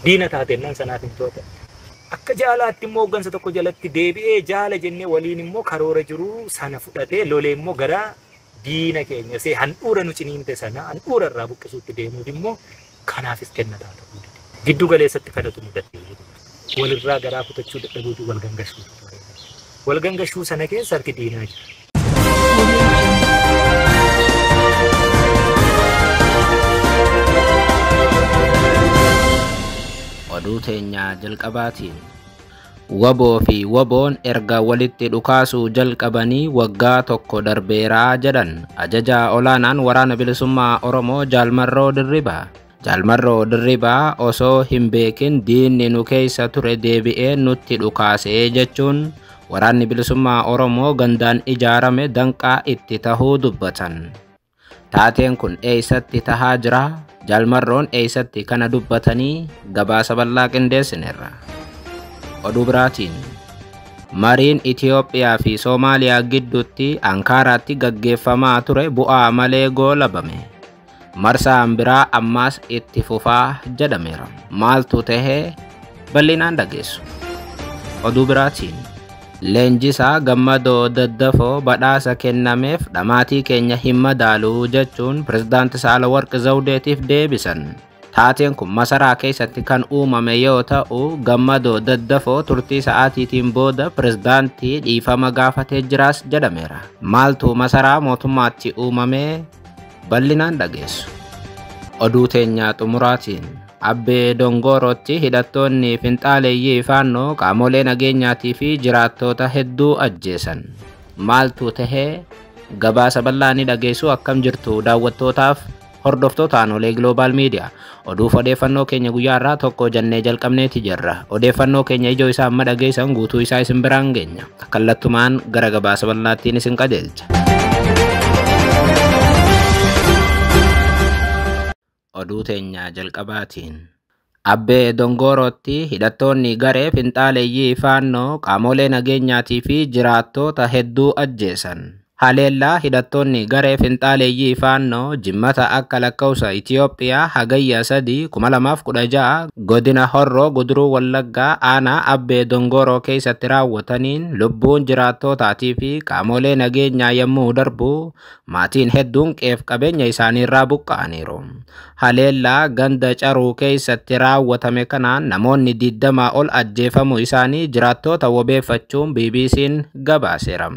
Diina taatennaan sanaaf hin to'atan. Akka jaalaatti immoo hooggansa tokko jalatti deebi'ee jaala jennee waliin immoo karoora jiru sana fudhatee lolee immoo gara diina keenya see handhuura nu ciniinte sana handhuura irraa buqqisuutti deemuuf immoo kanaafis kennataa ta'uu dide. Giddu galeessatti kadhatu mudate. Walirraa garaa kutachuu dadhabuutu wal gangashuu. Wal gangashuu sana keessa harki diinaa jira. Oduu teenyaa jalqabaatiin Waboo fi waboon erga walitti dhukaasuu jalqabanii waggaa tokko darbeeraa jedhan ajajaa olaanaan waraana bilisummaa Oromoo Jaalmarroo Dirribaa. Jaalmarroo Dirribaa osoo hin beekin diinni nu keessa ture deebi'ee nutti dhukaasee jechuun waraanni bilisummaa Oromoo gandaan ijaarame danqaa itti tahuu dubbatan. Taateen kun eessatti tahaa jira? Jaalmarroon eessatti kana dubbatanii gabaasa bal'aa qindeessineerra. Oduu biraatiin mariin Itiyoophiyaa fi Soomaaliyaa gidduutti Ankaaraatti gaggeeffamaa ture bu'aa malee goolabame. Marsaan biraa ammaas itti fufaa jedhameera. Maaltu tahee bal'inaan dhageessu. Oduu biraatiin Leenjisaa Gammadoo Daddafoo badhaasa kennameef dhamaatii keenya hin madaaluu jechuun pirezidaanti Saalawarqi Zawudeetiif deebisan. Taateen kun masaraa keessatti kan uumame yoo ta'u, Gammadoo Daddafoo turtii sa'aatiitiin booda pirezidaantii dhiifama gaafatee jiraas jedhameera. Maaltu masaraa mootummaatti uumame bal'inaan dhageessu. Oduu teenyaa xumuraatiin Abbee Dongorootti hidhattoonni finxaaleeyyii faannoo qaamolee nageenyaatii fi jiraattoota hedduu ajjeesan. Maaltu tahee gabaasa bal'aa ni dhageessu. Akkam jirtu daawwattootaaf hordoftoota Aanolee Global Media. Oduuf odeeffannoo keenya guyyaa irraa tokko jennee jalqabneeti jirra. Odeeffannoo keenya ijoo isaa amma dhageessan guutuu isaa isin biraan geenya. Kallattumaan gara gabaasa bal'aattiin isin qajeelcha. Oduu teenyaa jalqabaatiin Abbee Dongorootti hidhattoonni garee finxaaleeyyii faannoo qaamolee nageenyaatii fi jiraattoota hedduu ajjeesan. Haleellaa hidhattoonni garee finxaaleeyyii faannoo jimmata akka lakkoofsa Itiyoophiyaa hagayya 3 2016 godina Horroo Guduruu Wallaggaa aanaa Abbee Dongoroo keessatti raawwataniin lubbuun jiraattootaatii fi qaamolee nageenyaa yommuu darbu maatiin hedduun qeef qabeenya isaaniirraa buqqa'aniiru. Haleellaa ganda Caruu keessatti raawwatame kanaan namoonni 20 ol ajjeefamuu isaanii jiraattoota wabeeffachuun BBC'n gabaaseera.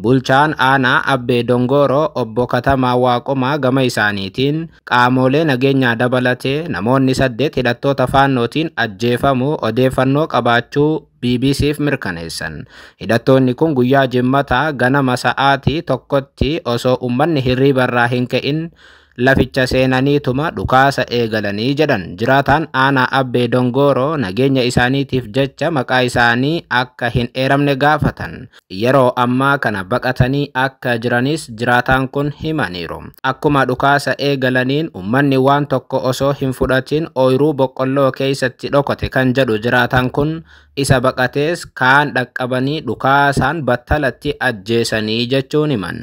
Bulchaan aanaa Abbee Dongoroo obbo Katamaa Waaqomaa gama isaaniitiin qaamolee nageenyaa dabalatee namoonni 8 hidhattoota faannootiin ajjeefamuu odeeffannoo qabaachuu BBCf mirkaneessan. Hidhattoonni kun guyyaa jimmataa ganama sa'aatii 1tti osoo uummanni hirriibarraa hin ka'in laficha seenaniituma dhukaasa eegalanii jedhan. Jiraataan aanaa Abbee Dongoroo nageenya isaaniitiif jecha maqaa isaanii akka hin eeramne gaafatan. Yeroo ammaa kana baqatanii akka jiranis jiraataan kun himaniiru. Akkuma dhukaasa eegalaniin uummanni waan tokko osoo hin fudhatin ooyiruu boqqolloo keessatti dhokate kan jedhu jiraataan kun isa baqatees kaan dhaqqabanii dhukaasaan battalatti ajjeesanii jechuun himan.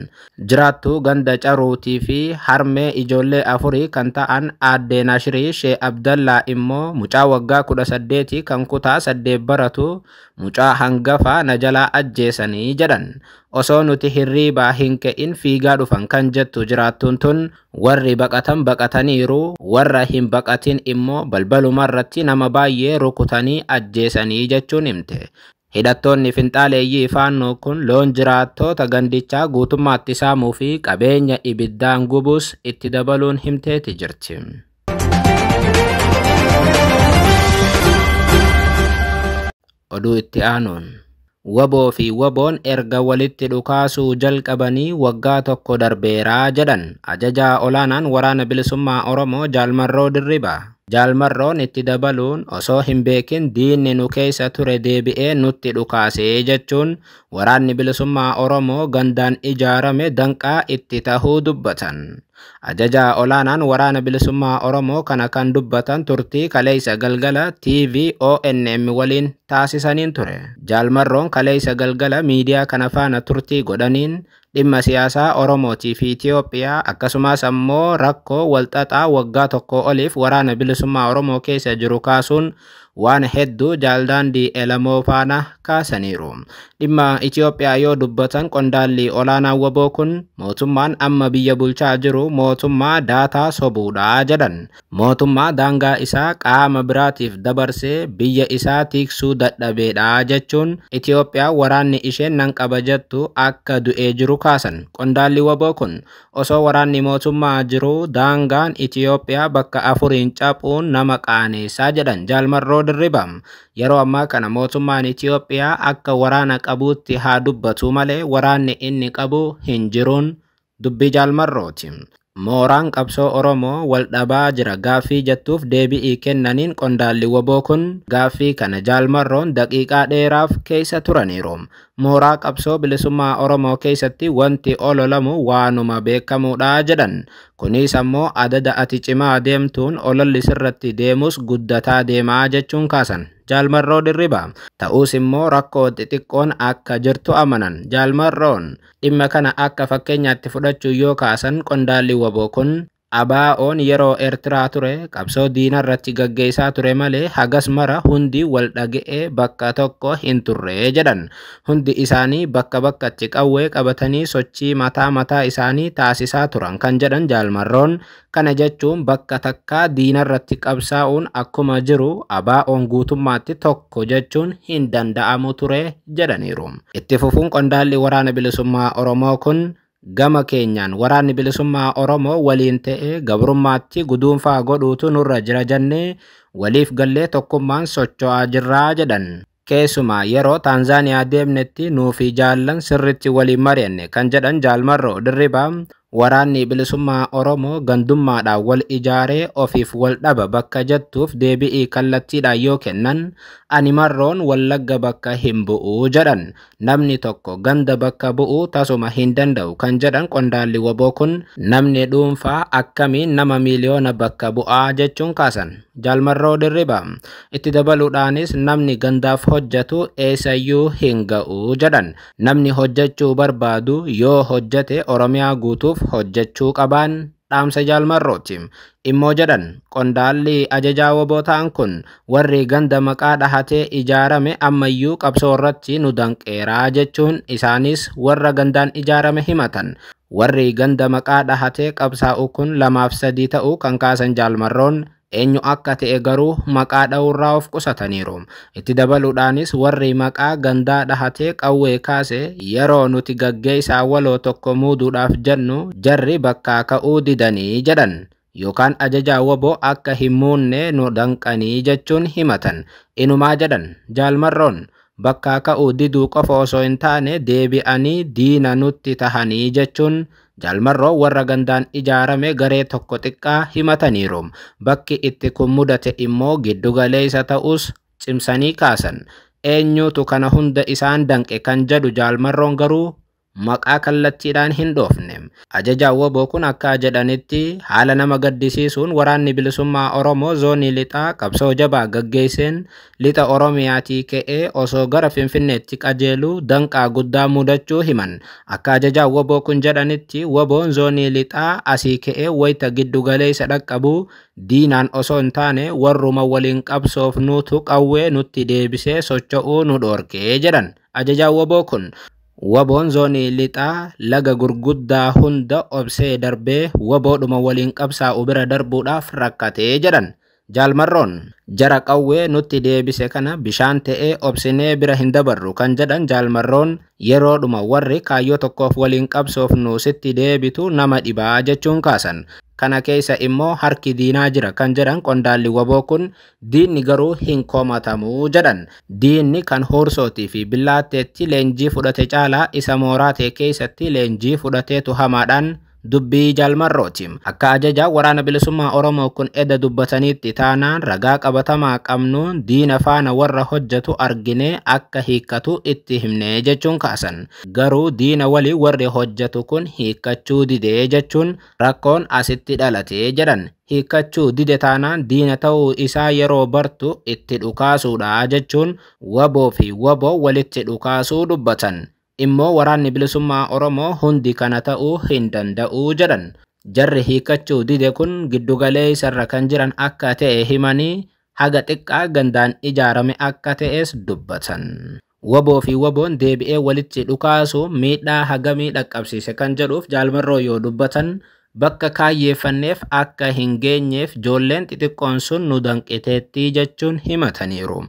Jiraattuu ganda Caruutii fi harmee ijoollee 4 kan ta'an aadde Nashirii Shee Abdallaa immoo mucaa waggaa 18 kan kutaa 8 baratu mucaa hangafaa na jalaa ajjeesanii jedhan. Osoo nuti hirriibaa hin ka'in fiigaa dhufan kan jettu jiraattuun tun warri baqatan baqataniiru, warra hin baqatin immoo balbalumarratti nama baay'ee rukutanii ajjeesanii jechuun himte. Hidhattoonni finxaaleeyyii faannoo kun loon jiraattoota gandichaa guutummaatti saamuu fi qabeenya ibiddaan gubuus itti dabaluun himteeti jirti. Oduu itti aanuun Waboo fi waboon erga walitti dhukaasuu jalqabanii waggaa tokko darbeeraa jedhan ajajaa olaanaan waraana bilisummaa Oromoo Jaalmarroo Dirribaa. Jaalmarroon itti dabaluun osoo hin beekin diinni nu keessa ture deebi'ee nutti dhukaasee jechuun waraanni bilisummaa Oromoo gandaan ijaarame danqaa itti tahuu dubbatan. Ajajaa olaanaan waraana bilisummaa Oromoo kana kan dubbatan turtii kaleessa galgala TV ONM waliin taasisaniin ture. Jaalmarroon kaleessa galgala miidiyaa kana faana turtii godhaniin Dhimma siyaasaa Oromootii fi Itiyoophiyaa akkasumas ammoo rakkoo walxaxaa waggaa tokko oliif waraana bilisummaa Oromoo keessa jiru kaasuun waan hedduu Jaal Daandii Elamoo faana kaasaniiru. Dhimma Itiyoophiyaa yoo dubbatan qondaalli olaanaa WBO kun mootummaan amma biyya bulchaa jiru mootummaa daataa sobuudha jedhan. Mootummaa daangaa isaa qaama biraatiif dabarsee biyya isaa tiksuu dadhabeedha jechuun Itiyoophiyaa waraanni isheen nan qaba jettu akka du'ee jiru kaasan. Qondaalli WBO kun osoo waraanni mootummaa jiru daangaan Itiyoophiyaa bakka afuriin caphuun nama qaaneessaa jedhan Jaal Marroo Dirribaa. Yeroo ammaa kana mootummaan Itiyoophiyaa akka waraana qabuutti haa dubbatu malee waraanni inni qabu hin jiruun dubbii Jaal Marrooti. Mooraan qabsoo Oromoo wal dhabaa jira gaaffii jettuuf deebi'ii kennaniin qondaalli WBO kun gaaffii kana Jaal Marroon daqiiqaa dheeraaf keessa turaniiru. Mooraa qabsoo bilisummaa Oromoo keessatti wanti ololamu waanuma beekamuudha jedhan. Kunis ammoo adada ati cimaa deemtuun ololli sirratti deemus guddataa deemaa jechuun kaasan. Jaal Marroo Dirribaa. Ta'us immoo rakkoo xixiqqoon akka jirtu amanan. Jaal Marroon dhimma kana akka fakkeenyaatti fudhachuu yoo kaasan qondaalli WBO kun ABO'n yeroo Eertiraa ture qabsoo diinarratti gaggeessaa ture malee hagas mara hundi wal dhaga'ee bakka tokko hin turre jedhan. Hundi isaanii bakka bakkatti qawwee qabatanii sochii mataa mataa isaanii taasisaa turan kan jedhan Jaal Marroon kana jechuun bakka takkaa diinarratti qabsaa'uun akkuma jiru ABO'n guutummaatti tokko jechuun hin danda'amu ture jedhaniiru. Itti fufuun qondaalli waraana bilisummaa Oromoo kun gama keenyaan waraanni bilisummaa Oromoo waliin ta'ee gabrummaatti guduunfaa godhuutu nurra jira jennee waliif gallee tokkummaan socho'aa jirraa jedhan. Keessumaa yeroo Taanzaaniyaa deemnetti nuufi jaallan sirritti waliin mari'anne kan jedhan Jaal Marroo Dirribaa waraanni bilisummaa Oromoo gandummaadhaan wal ijaaree ofiif wal dhaba bakka jettuuf deebi'ii kallattiidhaan yoo kennan ani Marroon Wallagga bakka hin bu'uu jedhan. Namni tokko ganda bakka bu'uu tasuma hin danda'u kan jedhan qondaalli WBO kun namni dhuunfaa akkamiin nama miiliyoona bakka bu'aa jechuun kaasan. Jaal Marroo Dirribaa itti dabaluudhaanis namni gandaaf hojjetu eessayyuu hin ga'u jedhan. Namni hojjechuu barbaadu yoo hojjete Oromiyaa guutuuf hojjechuu qabaan dhaamsa Jaal Marrooti. Immoo jedhan qondaalli ajajaa WBO ta'an kun warri ganda maqaa dhahatee ijaarame ammayyuu qabsoo irratti nu danqeeraa jechuun isaanis warra gandaan ijaarame himatan. Warri ganda maqaa dhahatee qabsaa'u kun 2 fi 3 ta'uu kan kaasan Jaal Marroon eenyu akka ta'e garuu maqaa dha'uurraa of qusataniiru. Itti dabaluudhaanis warri maqaa gandaa dhahatee qawwee kaase yeroo nuti gaggeessaa waloo tokko muuduudhaaf jennu jarri bakkaa ka'uu didanii jedhan. Yookaan ajajaa WBO akka hin muunne nu danqanii jechuun himatan. Inumaa jedhan Jaal Marroon bakkaa ka'uu diduu qofa osoo hin taane deebi'anii diina nutti tahanii jechuun Jaal Marroo warra gandaan ijaarame garee tokko xiqqaa himataniiru. Bakki itti kun mudate immoo giddugaleessa ta'us cimsanii kaasan. Eenyutu kana hunda isaan danqe kan jedhu Jaal Marroon garuu maqaa kallattiidhaan hin dhoofne. Ajajaa WBO kun akka jedhanitti haala nama gaddisiisuun waraanni bilisummaa Oromoo zoonii lixaa qabsoo jabaa gaggeesseen lixa Oromiyaatii ka'ee osoo gara Finfinneetti qajeeluu danqaa guddaa mudachuu himan. Akka ajajaa WBO kun jedhanitti WBO'n zoonii lixaa asii ka'ee wayita giddugaleessa dhaqqabu diinaan osoo hin taane warruma waliin qabsoof nutu qawwee nutti deebisee socho'uu nu dhoorkee jedhan. Ajajaa WBO kun WBO'n zoonii lixaa laga gurguddaa hunda obsee darbee WBOdhuma waliin qabsaa'u bira darbuudhaaf rakkatee jedhan. Jaal Marroon jara qawwee nutti deebise kana bishaan ta'ee obsinee bira hin dabarru kan jedhan Jaal Marroon yeroodhuma warri kaayyoo tokkoof waliin qabsoofnu sitti deebitu nama dhibaa jechuun kaasan. Kana keessa immoo harki diinaa jira kan jedhan qondaalli WBO kun diinni garuu hin komatamu jedhan. Diinni kan Hursootii fi Billaatteetti leenjii fudhate caalaa isa mooraa ta'e keessatti leenjii fudhateetu hamaadhaan dubbii Jaal Marrooti. Akka ajajaa waraana bilisummaa Oromoo kun edda dubbataniitti taanaan ragaa qabatamaa qabnuun diina faana warra hojjetu arginee akka hiikkatu itti himnee jechuun kaasan. Garuu diina walii warri hojjetu kun hiikkachuu didee jechuun rakkoon asitti dhalatee jedhan. Hiikkachuu dide taanaan diina ta'uu isaa yeroo bartu itti dhukaasuudha jechuun WBO fi WBO walitti dhukaasuu dubbatan. Immoo waraanni bilisummaa Oromoo hundi kana ta'uu hin danda'u jedhan. Jarri hiikachuu dide kun giddugaleessarra kan jiran akka ta'e himanii haga xiqqaa gandaan ijaarame akka ta'es dubbatan. Waboo fi waboon deebi'ee walitti dhukaasu miidhaa hagamii dhaqqabsiise kan jedhuuf Jaal Marroo yoo dubbatan bakka kaayyeeffanneef akka hin geenyeef ijoolleen xixiqqoon sun nu danqiteetti jechuun himataniiru.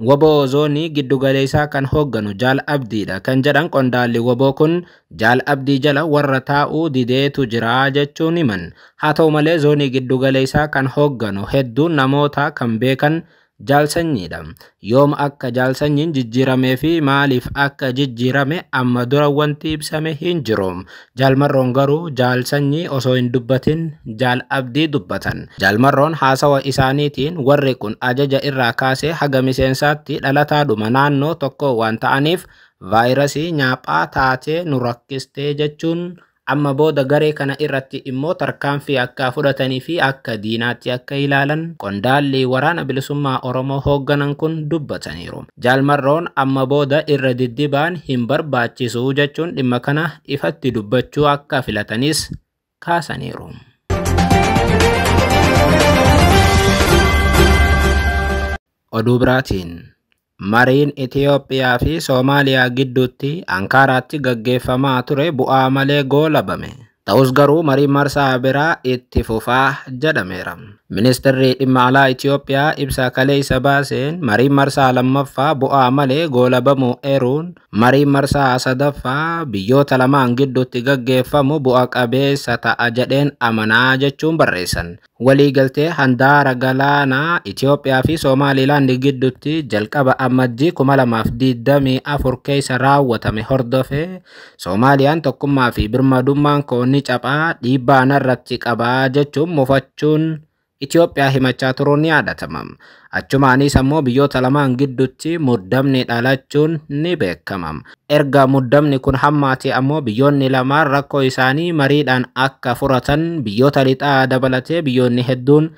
Waboo zoonii giddugaleessaa kan hoogganu Jaal Abdiidha kan jedhan qondaalli waboo kun Jaal Abdii jala warra taa'uu dideetu jira jechuun himan. Haa ta'u malee zoonii giddugaleessaa kan hoogganu hedduun namoota kan beekan Jaal Sanyiidha. Yoom akka Jaal Sanyiin jijjiiramee fi maaliif akka jijjiirame amma dura wanti ibsame hin jiru. Jaal Marroon garuu Jaal Sanyii osoo hin dubbatin Jaal Abdii dubbatan. Jaal Marroon haasawa isaaniitiin warri kun ajaja irraa kaasee haga miseensaatti dhalataadhuma naannoo tokko waan ta'aniif vaayirasii nyaaphaa taatee nu rakkistee jechuun amma booda garee kana irratti immoo tarkaanfii akka fudhatanii fi akka diinaatti akka ilaalan qondaalli waraana bilisummaa Oromoo hoogganan kun dubbataniiru. Jaal Marroon amma booda irra diddibaan hin barbaachisu jechuun dhimma kana ifatti dubbachuu akka filatanis kaasaniiru. Oduu biraatiin mariin Itiyoophiyaa fi Soomaaliyaa gidduutti Ankaaraatti gaggeeffamaa ture bu'aa malee goolabame. Ta'us garuu mariin marsaa biraa itti fufaa jedhameera. Ministeerri dhimma alaa Itiyoophiyaa ibsa kaleessa baaseen mariin marsaa lammaffaa bu'aa malee goolabamuu eeruun mariin marsaa sadaffaa biyyoota lamaan gidduutti gaggeeffamu bu'a qabeessa ta'a jedheen amanaa jechuun barreessan. Waliigaltee handaara galaanaa Itiyoophiyaa fi Soomaalilaand gidduutti jalqaba Amajjii 2024 keessa raawwatame hordofee Soomaaliyaan tokkummaa fi birmadummaan koo ni cabaa dhiibbaa narratti qabaa jechuun mufachuun Itiyoophiyaa himachaa turuun ni yaadatama. Achumaanis ammoo biyyoota lamaan gidduutti muddamni dhalachuun ni beekama. Erga muddamni kun hammaate ammoo biyyoonni lamaan rakkoo isaanii mariidhaan akka furatan biyyoota lixaa dabalatee biyyoonni hedduun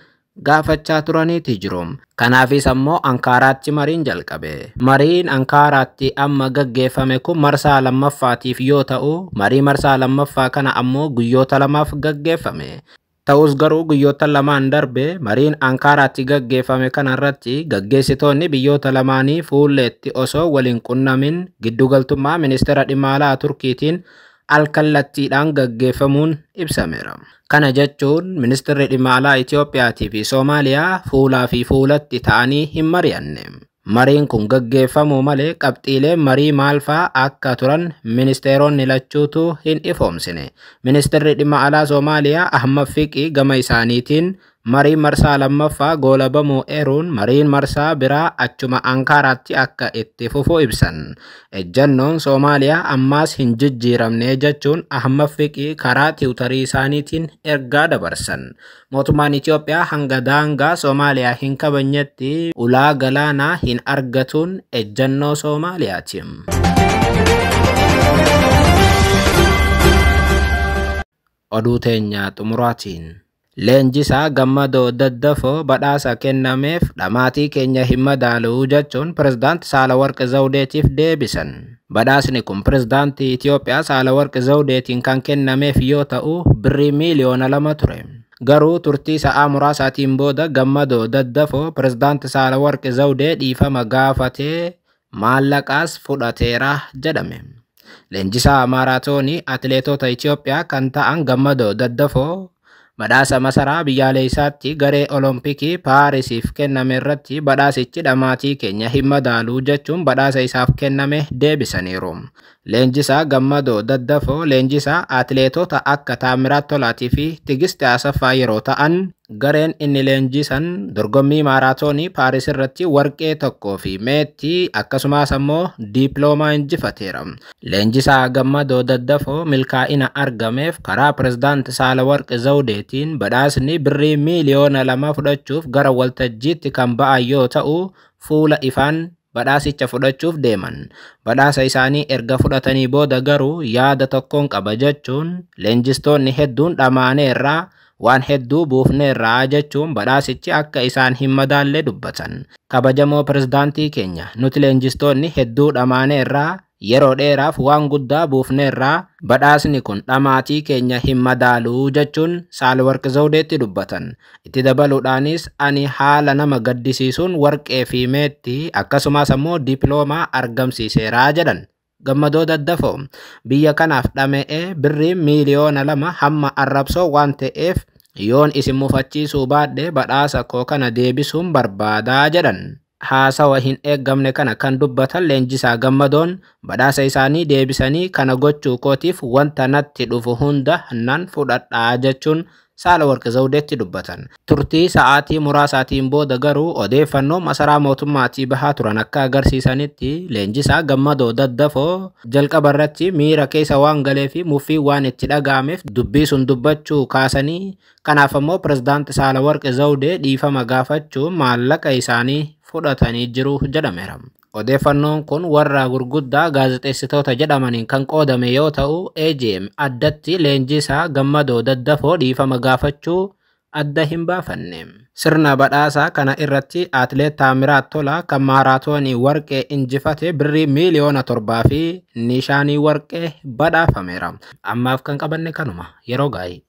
gaafachaa turaniiti jiru. Kanaafis ammoo Ankaaraatti mariin jalqabe. Mariin Ankaaraatti amma gaggeeffame kun marsaa lammaffaatiif yoo ta'u, marii marsaa lammaffaa kana ammoo guyyoota lamaaf gaggeeffame. Ta'us garuu guyyoota lamaan darbe mariin Ankaaraatti gaggeeffame kanarratti gaggeessitoonni biyyoota lamaanii fuulleetti osoo waliin qunnamin giddugaltummaa ministeera dhimma alaa Turkiitiin alkallattiidhaan gaggeeffamuun ibsameera. Kana jechuun ministeerri dhimma alaa Itiyoophiyaatii fi Soomaaliyaa fuulaa fi fuulatti ta'anii hin mari'anne. Mariin kun gaggeeffamuu malee qabxiileen marii maal fa'aa akka turan ministeeronni lachuutu hin ifoomsine. Ministeerri dhimma alaa Soomaaliyaa Ahmad Fiqii gama isaaniitiin mariin marsaa lammaffaa goolabamuu eeruun mariin marsaa biraa achuma Ankaaraatti akka itti fufu ibsan. Ejjannoon Soomaaliyaa ammaas hin jijjiiramne jechuun Ahmad Fiqii karaa tiwutarii isaaniitiin ergaa dabarsan. Mootummaan Itiyoophiyaa hanga daangaa Soomaaliyaa hin kabajnetti ulaa galaanaa hin argatuun ejjannoo Soomaaliyaati. Oduu teenya xumuraatiin. Leenjisaa Gammadoo Daddafoo badhaasa kennameef dhamaatii keenya hin madaalu jechuun pirezidaanti Saalawarqi Zawudeetiif deebisan. Badhaasni kun pirezidaantii Itiyoophiyaa Saalawarqi Zawudeetiin kan kennameef yoo ta'u birrii miiliyoona 2 ture. Garuu turtii sa'aa muraasaatiin booda Gammadoo Daddafoo pirezidaanti Saalawarqi Zawudee dhiifama gaafatee maallaqaas fudhateera jedhame. Leenjisaa maaraatoonii atileetota Itiyoophiyaa kan ta'an Gammadoo Daddafoo badhaasa masaraa biyyaalessaatti garee Olompikii Paarisiif kenname irratti badhaasichi dhamaatii keenya hin madaalu jechuun badhaasa isaaf kenname deebisaniiru. Leenjisaa Gammadoo Daddafoo leenjisaa atileetota akka Taamiraat Tolaatii fi Tigist Asaffaa yeroo ta'an gareen inni leenjisan dorgommii maaraatoonii Paaris irratti warqee 1 fi meettii akkasumas ammoo diiploomaa injifateera. Leenjisaa Gammadoo Daddafoo milkaa'ina argameef karaa pirezidaanti Saalawarqi Zawudeetiin badhaasni birrii miiliyoona 2 fudhachuuf gara waltajjiitti kan ba'an yoo ta'u fuula ifaan badhaasicha fudhachuuf deeman. Badhaasa isaanii erga fudhatanii booda garuu yaada tokkoon qaba jechuun leenjistoonni hedduun dhamaaneerraa waan hedduu buufneerraa jechuun badhaasichi akka isaan hin madaalle dubbatan. Kabajamoo pirezidaantii keenya nuti leenjistoonni hedduu dhamaaneerraa Yeroo dheeraaf waan guddaa buufneerraa, badhaasni kun dhamaatii keenya hin madaaluu jechuun Saalawarqi Zawudeetti dubbatan. Itti dabaluudhaanis, ani haala nama gaddisiisuun warqee fi meetti akkasumas ammoo diipiloomaa argamsiiseeraa jedhan. Gammadoo Daddafoo biyya kanaaf dhama'ee birrii 2 miiliyoona hamma arrabsoo waan ta'eef, yoon isin mufachiisuu baadhe badhaasa koo kana deebisuun barbaadaa jedhan. Haasawa hin eeggamne kana kan dubbatan leenjisaa Gammadoon, badhaasa isaanii deebisanii kana gochuu kootiif wanta natti dhufu hunda nan fudhadhaa jechuun Saalawarqi Zawudeetti dubbatan. Turtii sa'aatii muraasaatiin booda garuu odeeffannoo masaraa mootummaatii bahaa turan akka agarsiisanitti, leenjisaa Gammadoo Daddafoo jalqaba irratti miira keessa waan galee fi muffii waan itti dhaga'ameef dubbii sun dubbachuu kaasanii, kanaaf ammoo pirezidaanti Saalawarqi Zawudee dhiifama gaafachuun maallaqa isaanii fudhatanii jiru jedhameera. Odeeffannoon kun warra gurguddaa gaazexeessitoota jedhamaniin kan qoodame yoo ta'u, AGM addatti leenjisaa Gammadoo Daddafoo dhiifama gaafachuu adda hin baafanne. Sirna badhaasaa kana irratti Atileet Taamiraat Tolaa kan maaraatoonii warqee injifate birrii 7 miiliyoona fi nishaanii warqee badhaafameera. Ammaaf kan qabanne kanuma, yeroo gaarii.